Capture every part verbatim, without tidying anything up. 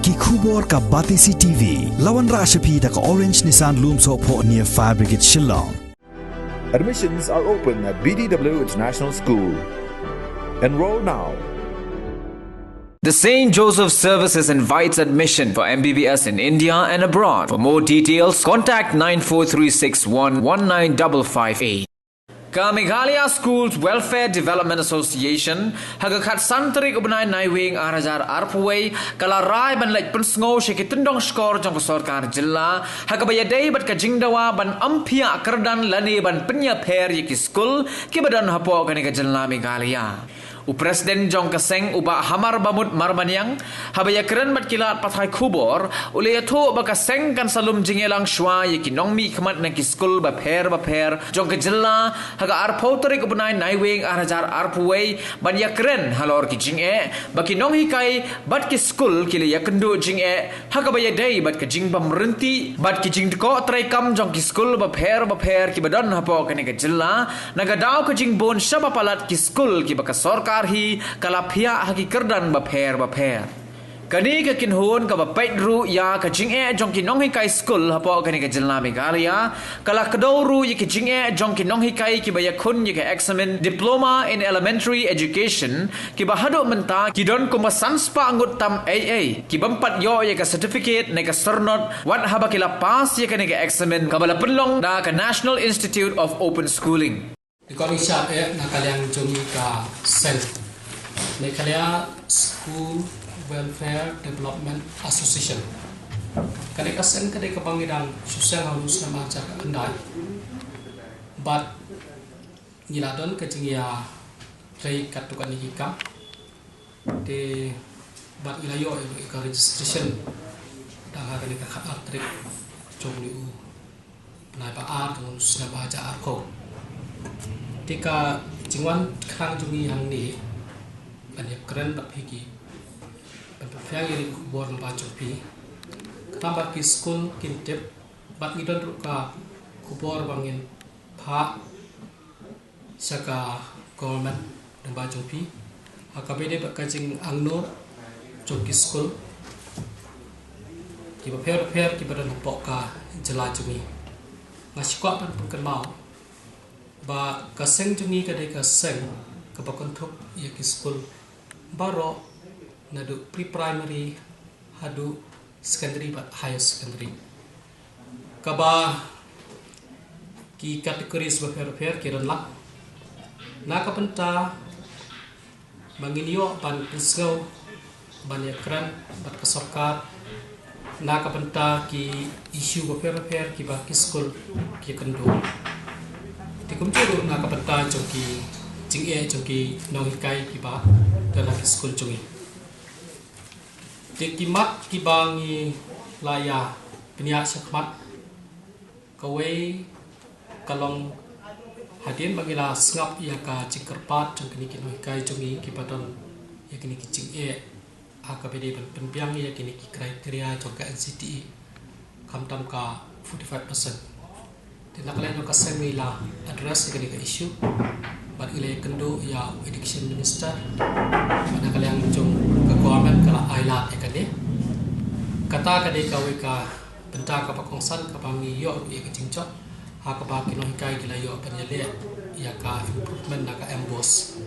Ki khubor ka Batesi T V. La wanrah sha phi da ka Orange Nissan Lumsohphoh near Fire Brigade Shillong. Admissions are open at B D W International School. Enroll now. The Saint Joseph Services invites admission for M B B S in India and abroad. For more details, contact nine four three six one one nine double five eight. Ka Meghalaya Schools Welfare Development Association, ha ka khatsan tarik u bnai Naiwieng ar hajar arphew wei, ka la rai ban leit pynsngew sha ki tyndong shkor jong ka sorkar jylla, ha kaba ïadei bad ka jingdawa ban ym phiah kyrdan lane ban pynïapher ïa ki skul kiba don hapoh kane ka jylla Meghalaya. U President jong ka seng u Bah Hamar Bamut Marbaniang, haba ïakren bad ki lad pathai khubor, u la ïathuh ba ka seng kan sa lum jingïalang shuwa ïa ki nongmihkhmat na ki skul bapher bapher jong ka jylla, ha ka arphew tarik u bnai Naiwieng ar hajar arphew wei, ban ïakren halor ki jingeh ba ki nonghikai bad ki skul ki la ïakynduh jingeh, ha kaba ïadei bad ka jingbymryntih bad ki jingdkoh treikam jong ki skul bapher bapher kiba don hapoh kane ka jylla, na ka daw ka jingbun shaba palat ki skul kiba ka sorkar hi ka la phiah ha ki kyrdan bapher bapher. Kane ka kynhun kaba peit ruh ïa ka jingeh jong ki nonghikai skul hapoh kane ka jylla Meghalaya, ka la kdew ruh ïa ki jingeh jong ki nonghikai kiba ïakhun ïa ka eksamin Diploma in Elementary Education, kiba haduh mynta ki don kumba san spah ngut tam ei ei, ki bym pat ïoh ïa ka certificate ne ka syrnod wat haba ki la pass ïa kane ka eksamin kaba la pynlong da ka National Institute of Open Schooling. Te ka ong sha eh na ka liang jong ngi ka seng Meghalaya School Welfare Development Association. Kane ka seng ka dei kaba ngi dang shu seng ha u snem ar hajar khyndai. Bad ngi la don ka jingïatrei katto katne ki kam. Te bad ngi la ïoh ïa ka registration dang ha kane ka khatar tarik jong une u bnai ba ar jong u snem ba hajar arphew. Te ka jingwan khnang jong ngi hangne ban ïakren bad phi ki ban pynphriang ïa ki khubor lyngba jong phi. Khnang ba ki skul kin tip bad ngi don ruh ka khubor ba ngin phah sha ka government lyngba jong phi ha kaba ïadei bad ka jingangnud jong ki skul kiba pher pher kiba don hapoh ka jylla jong ngi. Nga sngewkwah ban pynkynmaw ba ka seng jong ngi ka dei ka seng kaba kynthup ïa ki skul baroh, naduh pre-primary haduh secondary bad higher secondary, kaba ki categories bapher bapher ki don lang. Na ka bynta ba ngin ïoh ban pynsngew ban ïakren bad ka sorkar na ka bynta ki issue bapher bapher kiba ki skul ki ïakynduh. Te kumjuh ruh na ka bynta jong ki jingeh jong ki nonghikai kiba don ha ki skul jong ngi. Te ki mat kiba ngi la ïa pynïaid shakhmat, kawei ka long hadien ba ngi la sngap ïa ka jingkyrpad jong kine ki nonghikai jong ngi kiba don ïa kine ki jingeh ha kaba ïadei ban pynbiang ïa kine ki criteria jong ka N C T E, khamtam ka forty-five percent. Te na ka liang jong ka seng ngi la address ïa kane ka issue bad ngi la ïakynduh ïa u education minister bad na ka liang jong ka government ka la ai lad ïa kane. Kata ka dei kawei ka bynta kaba kongsan kaba ngi ïoh ïa ka jingjop ha kaba ki nonghikai ki la ïoh ban ïaleh ïa ka improvement na ka MBOSE.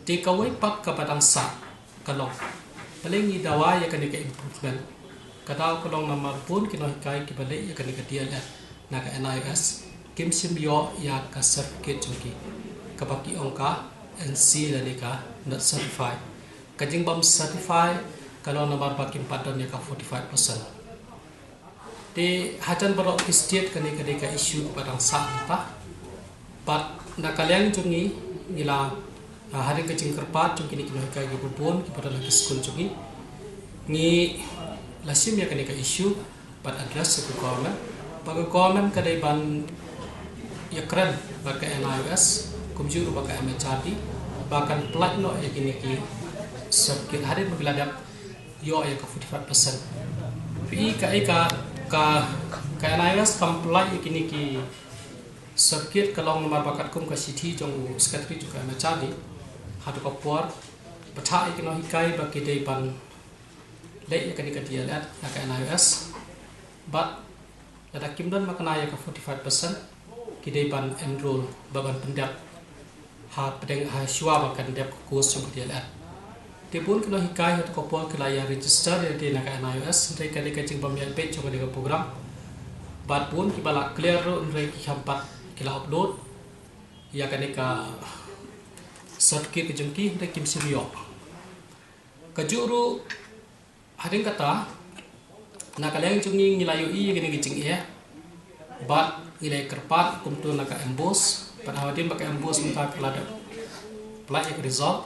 Te kawei pat kaba dang sah ka long, balei ngi dawa ïa kane ka improvement? Ka daw ka long namar bun ki nonghikai kiba leh ïa kane ka D L Ed na ka N I O S kim shym ïoh ïa ka certificate jong ki, kaba ki ong ka N C lane ka not certified. Ka jingbym certify ka long namar ba kim pat don ïa ka forty-five percent. Te hajan baroh ki state kane ka dei ka issue kaba dang sah mynta. Bad na ka liang jong ngi, ngi la, ah, hadien ka jingkyrpad jong kine ki nonghikai kiba bun kiba don ha ki skul jong ngi, ngi la shim ïa kane ka issue bad address ïa ka government. Bad ka government ka dei ban ïakren bad ka N I O S kumjuh ruh bad ka M H R D ba kan pynlait noh ïa kine ki certificate hadien ba ki la dep ïoh ïa ka forty-five percent. Phi i kaei ka, ka, ka N I O S kam pynlait ïa kine ki certificate ka long namar ba katkum ka shithi jong u secretary jong ka M H R D, haduh ka por ba thah ïa ki nonghikai ba ki dei ban leh ïa kane ka D L Ed na ka N I O S. Bad lada kim don makna ïa ka forty-five percent, ki dei ban enroll ba ban pyndep ha pdeng ha shuwa ba kan dep ka course jong ka D L Ed. Te bun ki nonghikai ha kato ka por ki la ïa register ïa lade na ka N I O S, hynrei ka dei ka jingbym ïa peit jong kane ka program. Bad bun kiba la clear ruh hynrei ki kham pat, ki la upload ïa kane ka certificate ka jong ki hynrei kim shym ïoh. Kajuh ruh, hadien kata, na ka liang jong ngi ngi la ïohi ïa kane ka jingeh. Bad ngi la kyrpad kumto na ka MBOSE, bad hadien ba ka MBOSE mynta ka la dep pynlait ïa ka result,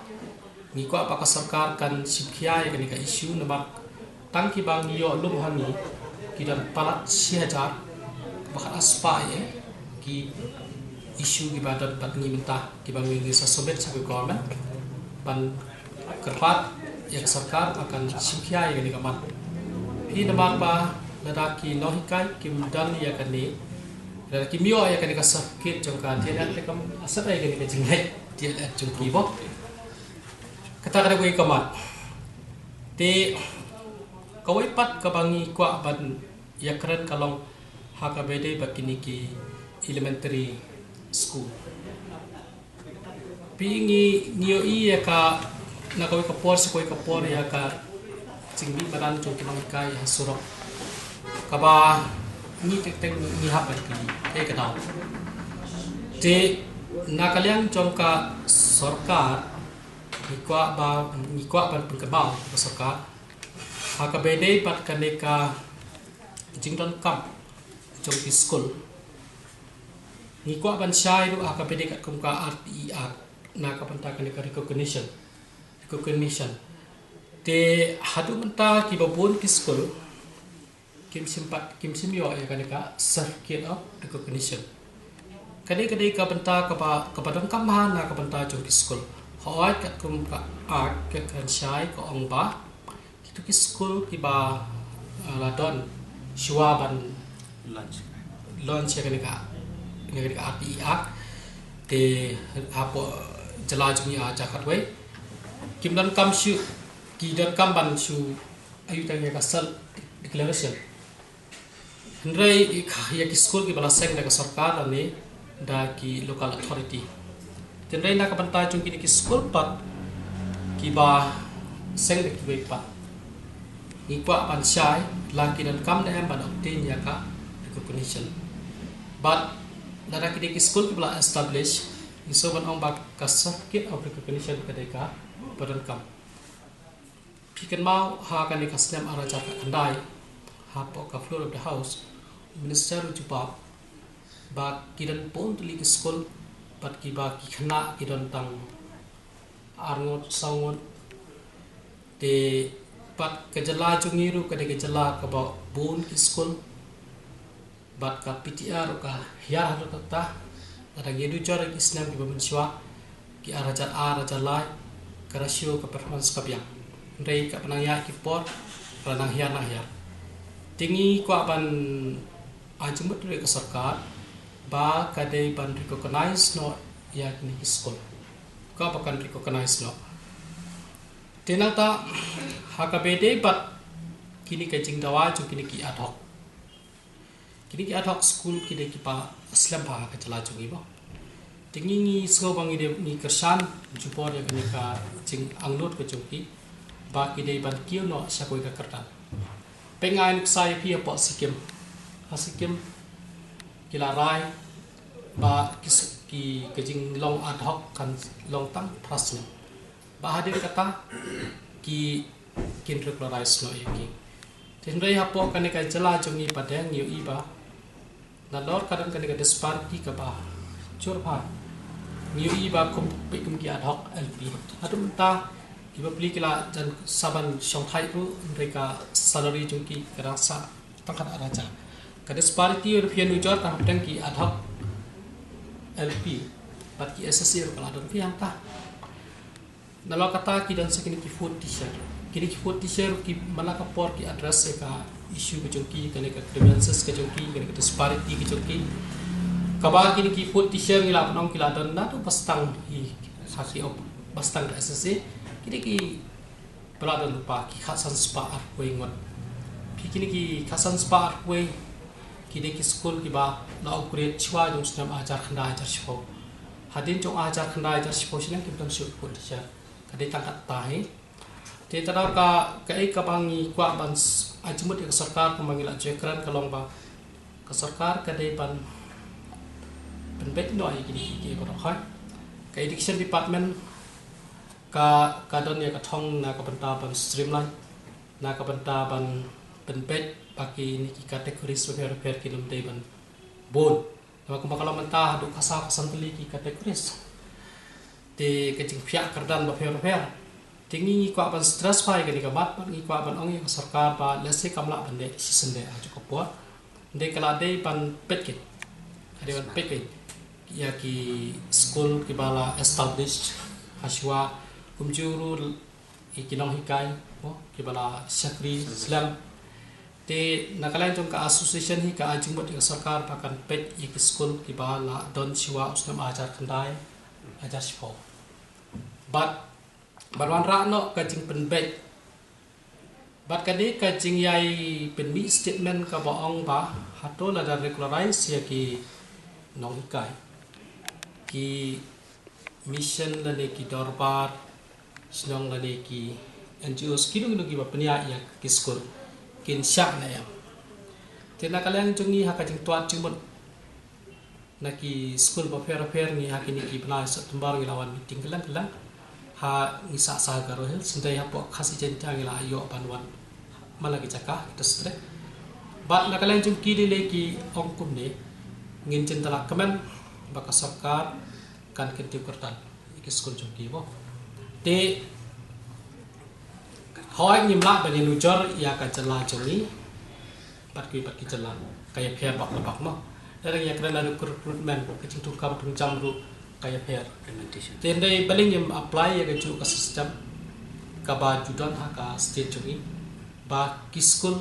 ngi kwah ba ka sorkar kan shim khia ïa kane ka issue namar tang kiba ngi ïoh lum ha ngi ki don palat shi hajar ba khatar spah ïa ki issue kiba don bad ngi mynta, kiba ngi ngi sa submit sha ka government ban kyrpad ïa ka sorkar ba kan shim khia ïa kane ka mat. Phi namar ba lada ki nonghikai kim don ïa kane, lada kim ïoh ïa kane ka certificate jong ka D L Ed te kam asat ïa kane ka jingleh D L Ed jong ki, bok. Kata ka dei kawei ka mat. Te kawei pat kaba ngi kwah ban ïakren ka long ha kaba ïadei bad kine ki elementary school. Phi, ngi ngi ïohi ïa ka, na kawei ka por sha kawei ka por ïa ka jingmih madan jong ki nonghikai ha surok kaba ngi teng teng ngi hap ban pynlong ïa ka daw. Te na ka liang jong ka sorkar, ngi kwah ba, ngi kwah ban pynkynmaw ka sorkar ha kaba ïadei bad kane ka jingdonkam jong ki skul. Ngi kwah ban shai ruh ha kaba ïadei katkum ka R T E Act na ka bynta kane ka recognition, recognition. Te haduh mynta kiba bun ki skul kim shym pat, kim shym ïoh ïa kane ka certificate of recognition. Ka dei, ka dei ka bynta kaba, kaba donkam bha na ka bynta jong ki skul. Hooid katkum ka Act ka kren shai ka ong ba kito ki skul kiba, ah, la don shuwa ban launch, launch ïa kane ka, ïa kane ka R T E Act, te hapoh jylla jong ngi, ah, jaka kawei kim donkam shuh, ki donkam ban shu ayu tang ïa ka self declaration. Hynrei ïa ki skul kiba la seng da ka sorkar lane da ki local authority. Hynrei na ka bynta jong kine ki skul pat kiba seng da kiwei pat, ngi kwah ban shai la ki donkam ne em ban obtain ïa ka recognition. Bad lada kine ki skul kiba la establish, ngi sngewbha ban ong ba ka certificate of recognition ka dei kaba donkam. Phi kynmaw ha kane ka snem ar hajar khatkhyndai, hapoh ka floor of the house, u minister u jubab ba ki don bun tylli ki skul bad kiba ki khynnah ki don tang ar ngut saw ngut. Te pat ka jylla jong ngi ruh ka dei ka jylla kaba bun ki skul. Bad ka P T R ka hiar haduh katta. Lada ngi ïa nujor ïa ki snem kiba mynshuwa, ki ar hajar ar, ar hajar lai, ka ratio ka performance ka biang. Hynrei kaba nang ïaid ki por ka la nang hiar nang hiar. Te ngi kwah ban ai jingmut ruh ïa ka sorkar ba ka dei ban recognize noh ïa kine ki skul. Kwah ba kan recognize noh. Te nangta ha kaba ïadei bad kine ka jingdawa jong kine ki ad hoc. Kine ki ad hoc school ki dei kiba slem bha ha ka jylla jong ngi, mo. Te ngi, ngi sngew ba ngi dei, ngi kyrshan jubor ïa kane ka jingangnud ka jong ki ba ki dei ban kiew noh sha kawei ka kyrdan. Peit, nga ai nuksa ïa phi hapoh Sikkim. Ha Sikkim ki la rai ba ki s-, ki, ka jinglong ad hoc kan long tang phra snem. Ba hadien kata ki, kin regularize noh ïa ki. Hynrei hapoh kane ka jylla jong ngi pat ngi ïohi ba nalor ka don kane ka disparity kaba jur bha. Ngi ïohi ba kum, peit kum ki ad hoc L P, haduh mynta ki bapli ki la jan sa ban shongthait ruh, hynrei ka salary jong ki ka dang sah tang khatar hajar. Ka disparity ruh phi ïa nujor tang hapdeng ki ad hoc L P bad ki S S A ruh ka la don, phi, hangta. Nalor kata ki don sa kine ki food teacher. Kine ki food teacher ki man la ka por ki address ïa ka issue ka jong ki, kane ka grievances ka jong ki, kane ka disparity ka jong ki. Kaba kine ki food teacher ngi lah ban ong ki la don naduh ba sdang hi ha ki op, ba sdang ka S S A. Kine ki Ba la don lypa ki khatsan spah arphew ngut. Phi, kine ki khatsan spah arphew ki dei ki skul kiba la upgrade shuwa jong u snem arhajar khyndai arhajar shiphew. Hadien jong arhajar khyndai arhajar shiphew shuh nang kim don shuh pud sha. Ka dei tang katta hi. Te te da ka, kaei kaba ngi kwah ban s-, ai jingmut ïa ka sorkar kumba ngi la ju kren ka long ba ka sorkar ka dei ban pynbeit noh ïa kine ki, ki, ki baroh. Ka education department ka, ka don ïa ka thong na ka bynta ban streamline, na ka bynta ban pynbeit ba kine ki categories bapher bapher kin ym dei ban bun. Namar kumba ka long mynta haduh khatsaw khatsan tylli ki categories. Te ka jingphiah kyrdan bapher bapher. Te ngi, ngi kwah ban stress bha ïa kane ka mat, bad ngi kwah ban ong ïa ka sorkar ba lehse kam lah ban leh shisien de ha kajuh ka por. Hynrei ka la dei ban peit kein. Ka dei ban peit kein ïa ki skul kiba la established ha shuwa, kumjuh ruh ïa ki nonghikai, mo, kiba la shakri slem. Te na ka liang jong ka association hi ka ai jingmut ïa ka sorkar ba kan peit ïa ki skul kiba la don shuwa u snem arhajar khyndai arhajar shiphew. Bad, bad wanrah noh ka jingpynbeit. Bad ka dei ka jingïai pynmih statement kaba ong ba hato lada regularize ïa ki nonghikai, ki mission lane ki dorbar shnong lane ki N G Os, kino kino kiba pynïaid ïa ki skul, kin shah ne em. Te na ka liang jong ngi ha ka jingtwad jingmut na ki skul bapher bapher, ngi ha kine ki bnai September ngi la wan meeting kylleng kylleng. Ha, ngi sah sha Garo Hills, hynrei hapoh Khasi Jaiñtia ngi la ïoh ban wan man la ki jaka, ki district. Bad na ka liang jong ki lei lei ki ong kumne, ngin jin da la kmen ba ka sorkar kan kyntiew kyrdan ïa ki skul jong ki, mo. Te hooid, ngim lah ban ïanujor ïa ka jylla jong ngi bad kiwei pat ki jylla, ka ïapher bak la bak, mo. Lada ngi ïakren ïa ka recruitment, ka jingthungkam thungjam ruh ka ïapher. Implementation. Te hynrei balei ngim apply ïa kajuh ka system kaba ju don ha ka state jong ngi, ba ki skul,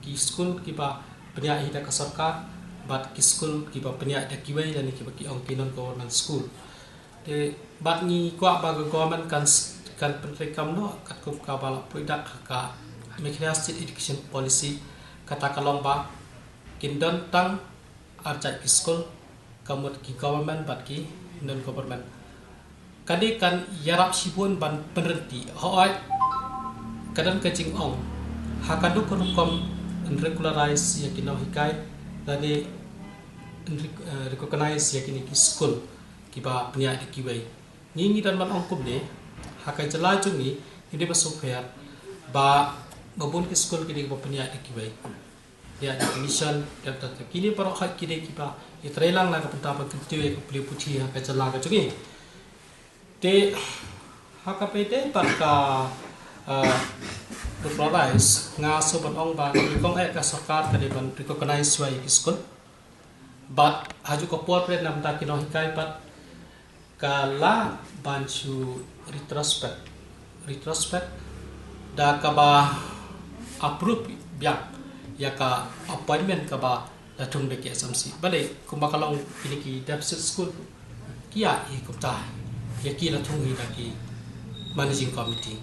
ki skul kiba pynïaid hi da ka sorkar bad ki skul kiba pynïaid da kiwei lane kiba ki ong ki non-government school. Te bad ngi kwah ba ka government kan s-, kan pyntreikam noh katkum kaba la pyndak ha ka Meghalaya State Education Policy, kata ka long ba kin don tang ar jait ki skul, ka mut ki government bad ki non-government. Ka dei kan ïarap shibun ban pynryntih. Hooid, ka don ka jingong, ha kajuh ka rukom yn regularize ïa ki nonghikai lane yn rec-, eh, recognize ïa kine ki skul kiba pynïaid da kiwei. Ngi, ngi don ban ong kumne, ha ka jylla jong ngi, ngi dei ba sngewpher ba, ba bun ki skul ki dei kiba pynïaid da kiwei. Ïa, da ki mission, da, da, da kine baroh hooid ki dei kiba ïatreilang na ka bynta ban kyntiew ïa ka pule puthi ha ka jylla ka jong ngi. Te ha kaba ïadei bad ka, eh, regularize, nga sngewbha ban ong ba nyngkong eh ka sorkar ka dei ban recognize shuwa ïa ki skul. Bad ha kajuh ka por phi, na bynta ki nonghikai pat ka lah ban shu retrospect, retrospect da kaba approve biang ïa ka appointment kaba la thung da ki S M C. Balei, kumba ka long kine ki deficit school, ki ïa hi kumta, ïa ki la thung hi da ki managing committee.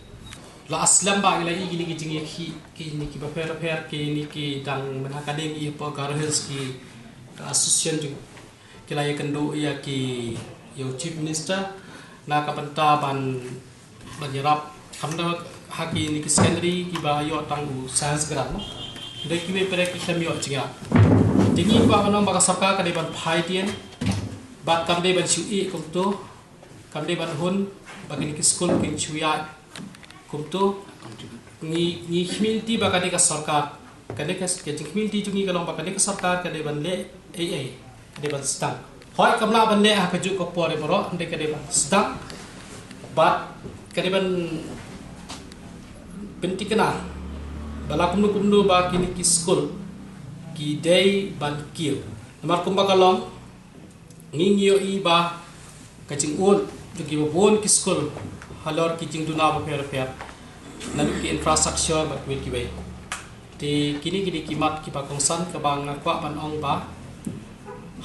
La slem ba ngi la ïohi kine ki jingïakhih, kine ki bapher bapher, kine ki dang mynta ka dei ngi hapoh Garo Hills ki association jong ki la ïakynduh ïa ki, ïa u Chief Minister na ka bynta ban, ban ïarap. Khamtam ha kine ki secondary kiba ïoh tang u science grant, mo. Hynrei kiwei pat ki khlem ïoh jingïarap. Te ngi kwah ban ong ba ka sorkar ka dei ban phai dien bad kam dei ban shu ïeh kumto. Kam dei ban hun ba kine ki skul kin shu ïaid kumto. Ngi, ngi khmih lynti ba ka dei ka sorkar, ka dei ka, ka jingkhmih lynti jong ngi ka long ba ka dei ka sorkar ka dei ban leh ei ei, ka dei ban sdang. Hooid, kam lah ban leh ha kajuh ka por baroh, hynrei ka dei ban sdang bad ka dei ban pynthikna ba la kumno kumno ba kine ki skul ki dei ban kiew. Namar kumba ka long, ngi, ngi ïohi ba ka jingud jong kiba bun ki skul halor ki jingduna bapher bapher, naduh ki infrastructure bad kiwei kiwei. Te kine ki dei ki mat kiba kongsan kaba nga kwah ban ong ba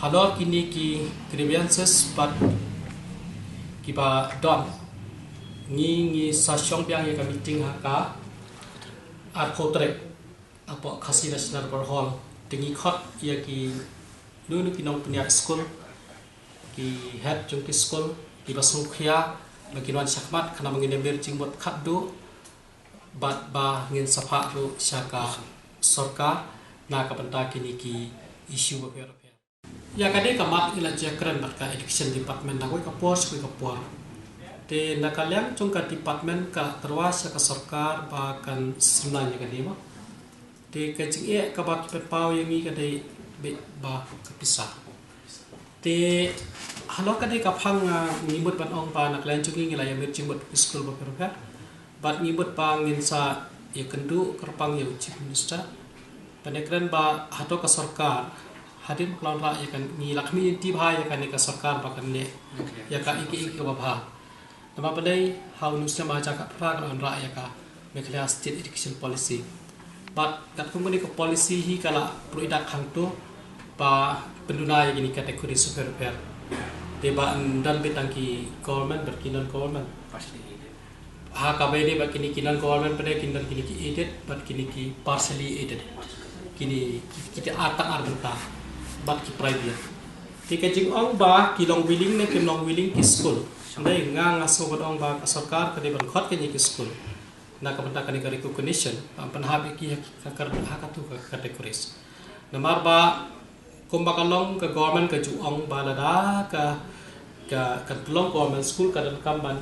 halor kine ki grievances bad kiba don, Ngi ngi sa shong biang ïa ka meeting ha ka arphew tarik hapoh Khasi National War Hall. Te ngi khot ïa ki nu nu ki nongpynïaid skul, ki head jong ki skul, ki ba sngewkhia ba kin wan shakhmat, khnang ba ngin ïa mir jingmut khatduh bad ba ngin sa phah ruh sha ka sorkar na ka bynta kine ki issue bapher bapher. Ïa ka dei ka mat i la jia kren bad ka education department na kawei ka por sha kawei ka por. Te na ka liang jong ka department ka tyrwa sha ka sorkar ba kan streamline ïa ka dei mo. Te ka jingeh kaba ki pynpaw ïa ngi ka dei bad ba ka pisa. Te halor ka dei ka phang, ah, ngi mut ban ong ba na ka liang jong ngi ngi la ïa mir jingmut ki skul bapher bapher. Bad ngi mut ba ngin sa ïa kynduh kyrpang ïa u Chief Minister. Ban ïa kren ba hato ka sorkar hadien ba ka la wanrah ïa kane, ngi la khmih lynti bha ïa kane ka sorkar ba kan leh ïa ka ïa ka ïa ka ba bha. Namar balei ha u snem ar hajar khatphra ka la wanrah ïa ka Meghalaya State Education Policy. Bad katkum kane ka policy hi ka la pynroi dak hangto ba pynduna ïa kine ki categories bapher bapher. Te ba ym don beit tang ki government bad ki non government. Ha kaba ïadei bad kine ki non government pat de kin don kine ki aided bad kine ki partially aided. Kine ki, ki te ar tang ar bynta bad ki private. Te ka jingong ba ki long willing ne kim long willing ki skul. Hynrei nga nga sngew ban ong ba ka sorkar ka dei ban khot kane ki skul na ka bynta kane ka recognition, ban pynhap ïa ki ha ka, ha katu ka categories. Namar ba kumba ka long ka government ka ju ong ba lada ka, ka, ka long government school ka donkam ban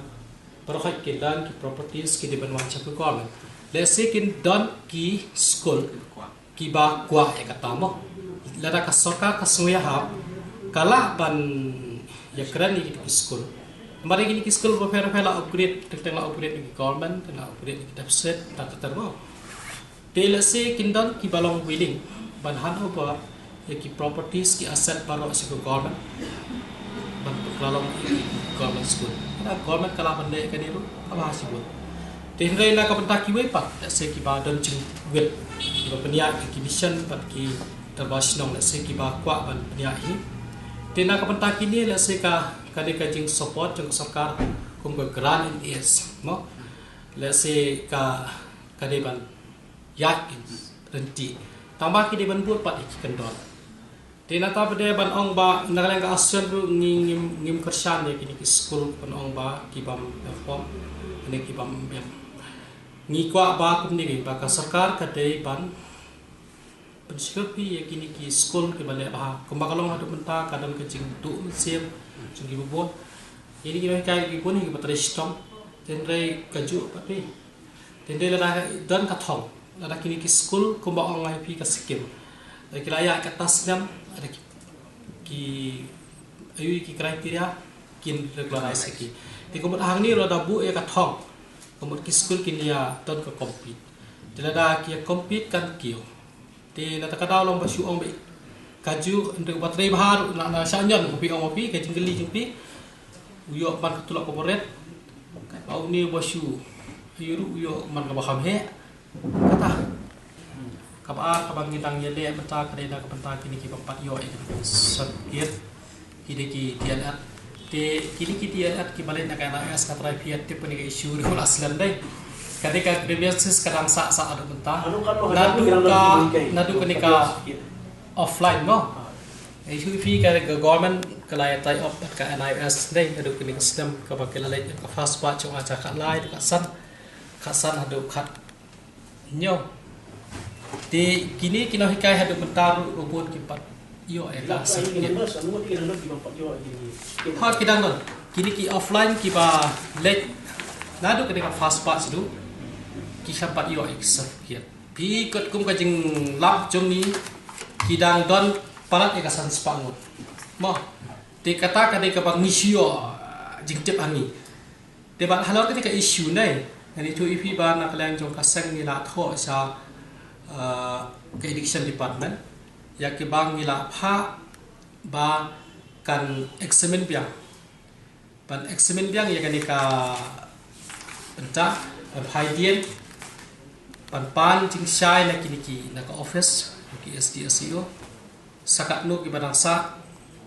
baroh ki land ki properties ki dei ban wan sha ka government. Lehse kin don ki skul kiba kwah ïa kata mo. Lada ka sorkar ka sngewhap ka lah ban ïa kren ïa ki skul. Namar ïa kine ki skul bapher bapher la upgrade, teng teng la upgrade ïa ki government, la upgrade ïa ki deficit, ta ka ter mo. Te lehse kin don kiba long willing ban hand over ïa ki properties ki asset baroh sha ka government ban pynkylla long ïa ki government school. Ka government ka lah ban leh kane ruh kaba shibun. Te hynrei na ka bynta kiwei pat lehse kiba don jingwit kiba pynïaid ïa ki mission bad ki dorbar shnong lehse kiba kwah ban pynïaid hi. Te na ka bynta kine lehse ka, ka dei ka jingsupport jong ka sorkar kum ka grant in aid mo. Lehse ka, ka dei ban ïaid ryntih. Tang ba ki dei ban bud pat ïa ki kyndon. Te nangta pat de ban ong ba na ka liang ka ASEAN ruh ngi ngim, ngim kyrshan ïa kine ki skul ban ong ba ki bym perform ne ki bym em. Ngi kwah ba kumne ba ka sorkar ka dei ban pynshlur phi ïa kine ki skul kiba leh bha. Kumba ka long haduh mynta ka don ka jingduh mynsiem jong kiba bun. Ïa kine ki nonghikai kiba bun kiba trei shitom. Hynrei kajuh pat phi. Te hynrei lada don ka thong, lada kine ki skul kumba ong ïa phi ka skim, lada ki la ïaid kata snem, lada ki, ki ïoh ïa ki criteria kin regularize ïa ki. Te ka mut hangne lada buh ïa ka thong, ka mut ki skul kin ïa don ka compete. Te lada ki ïa compete kan kiew. Te na kata ka daw long ba shu ong ba kajuh, hynrei uba trei bha ruh na, na shah ñion, ba phi ong ba phi ka jingkylli jong phi, u ïoh man ka tulop kaba rit. Katba une uba shu ïoh ruh u ïoh man kaba kham heh. Kata kaba ar kaba ngi dang ïaleh mynta ka dei na ka bynta kine ki bym pat ïoh ïa ka certificate. Ki dei ki D L Ed. Te kine ki D L Ed kiba leit na ka N I S, nga trai phi ïa tip kane ka issue ruh la slem dei. Ka dei ka grievances ka dang sah sah haduh mynta. Naduh ka, naduh kane ka offline mo. Issue phi ka, ka government ka la ïa tie up bad ka N I S dei haduh kane ka snem kaba ki la leit ka first batch jong ka khatlai, khatsan, khatsan haduh khat Nyo. Te kine ki nonghikai haduh mynta ruh ba bun kim pat ïoh ïa ka certificate. Ha ki dang don. Kine ki offline kiba leit naduh kane ka first batch ruh ki khlem pat ïoh ïa ka certificate. Phi katkum ka jinglap jong ngi ki dang don palat ïa ka san spah ngut. Mo. Te kata ka dei kaba ngi shu ïoh jingtip ha ngi. Te bad halor kane ka issue ne, ngan ïathuh ïa phi ba na ka liang jong ka seng ngi la thoh sha, uh, ka education department ïa kiba ngi la phah ba kan examine biang, ban examine biang ïa kane ka bynta, ban phai dien, ban pan jingshai na kine ki, na ka office ki S D S E O. Sa katno kiba dang sah,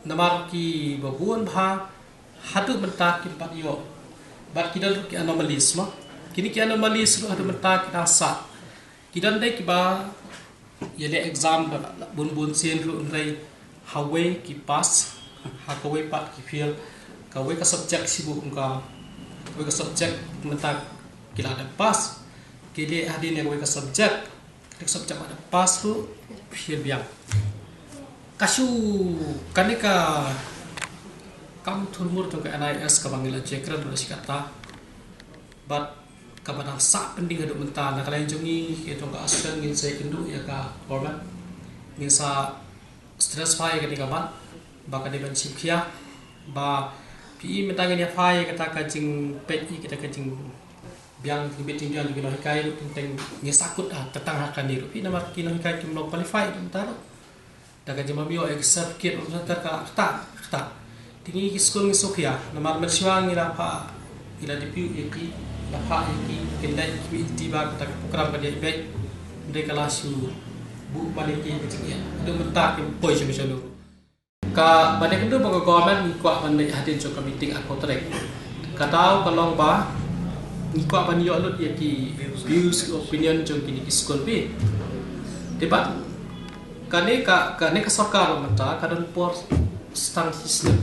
namar kiba bun bha haduh mynta kim pat ïoh Bad ki don ruh ki anomalies mo. Kine ki anomalies ruh haduh mynta ki dang sah. Ki don dei kiba ïaleh exam da bun bun sien ruh, hynrei hawei ki pass, ha kawei pat ki fail. Kawei ka subject shu buh, kawei ka subject mynta ki la dep pass, ki leh hadien ïa kawei ka subject. Ka subject ba dep pass ruh fail biang. Ka shu, kane ka kam thurmur jong ka N I S kaba ngi la jia kren bad shi katta. Bad kaba dang sah pending haduh mynta, na ka liang jong ngi, ki jong ka association, ngin sa ïakynduh ïa ka government, ngin sa stress pha ïa kane ka mat ba ka dei ban shim khia. Ba phi i mynta ngin ïa pha ïa kata ka jingpeit, ïa kata ka jingbiang, jingbit jingbiang jong ki nonghikai ruh, teng teng ngi sahkut, ah, tang ha kane ruh phi, namar ki nonghikai kim long qualified mynta ruh. Da ka jingmam ïoh ïa ki certificate, ong sa ter ka kata kata. Te ngi ki skul ngi shu khia, namar mynshuwa ngi la pha, ngi la dep ïoh ïa ki, la pha ïa ki, kin dei ki, ti ba kata ka program ka dei beit. Hynrei ka la shu buh ban ïa ki ka jingeh. Haduh mynta kim poi sha mission ruh. Kaba dei kynduh ba ka government ngi kwah ban leit hadien jong ka meeting arphew tarik. Ka daw ka long ba ngi kwah ban ïoh lut ïa ki views, ki opinion jong kine ki skul phi. Te bad kane ka, kane ka sorkar mynta ka don por tang shi snem.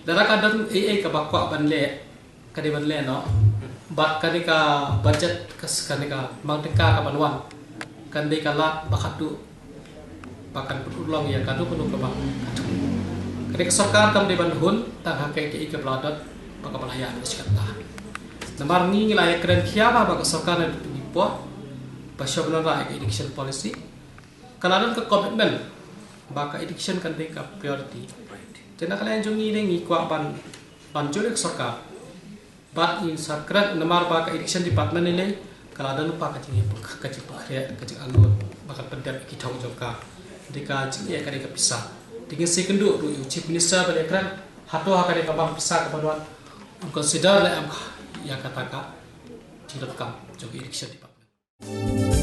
Lada ka don ei ei kaba kwah ban leh, ka dei ban leh noh. Bad kane ka budget, ka s-, kane ka mang tyngka kaban wan, kan dei ka lad ba khadduh ba kan pynurlong ïa kano kano kaba ka thung. Kane ka sorkar kam dei ban hun tang ha kaei kaei kaba la don ba kaba la ïaid shi katta. Namar ngi ngi la ïakren khia ba, ba ka sorkar naduh mynta ki por ba shu ban wanrah ïa ka education policy, ka la don ka commitment ba ka education kan dei ka priority. Te na ka liang jong ngi ne ngi kwah ban, ban jur ïa ka sorkar. Bad ngin sa kren namar ba ka education department ne ka la don pa ka jing, ka jing, ka jing angnud ba kan pyndep ki thong jong ka. Dei ka jing ïa ka dei ka pisa. Te ngin sa ïakynduh ruh ïa u chief minister ban ïakren hato ha ka dei ka bang pisa ka ban wan, un consider leh em ïa kata ka jingdonkam jong ka education department.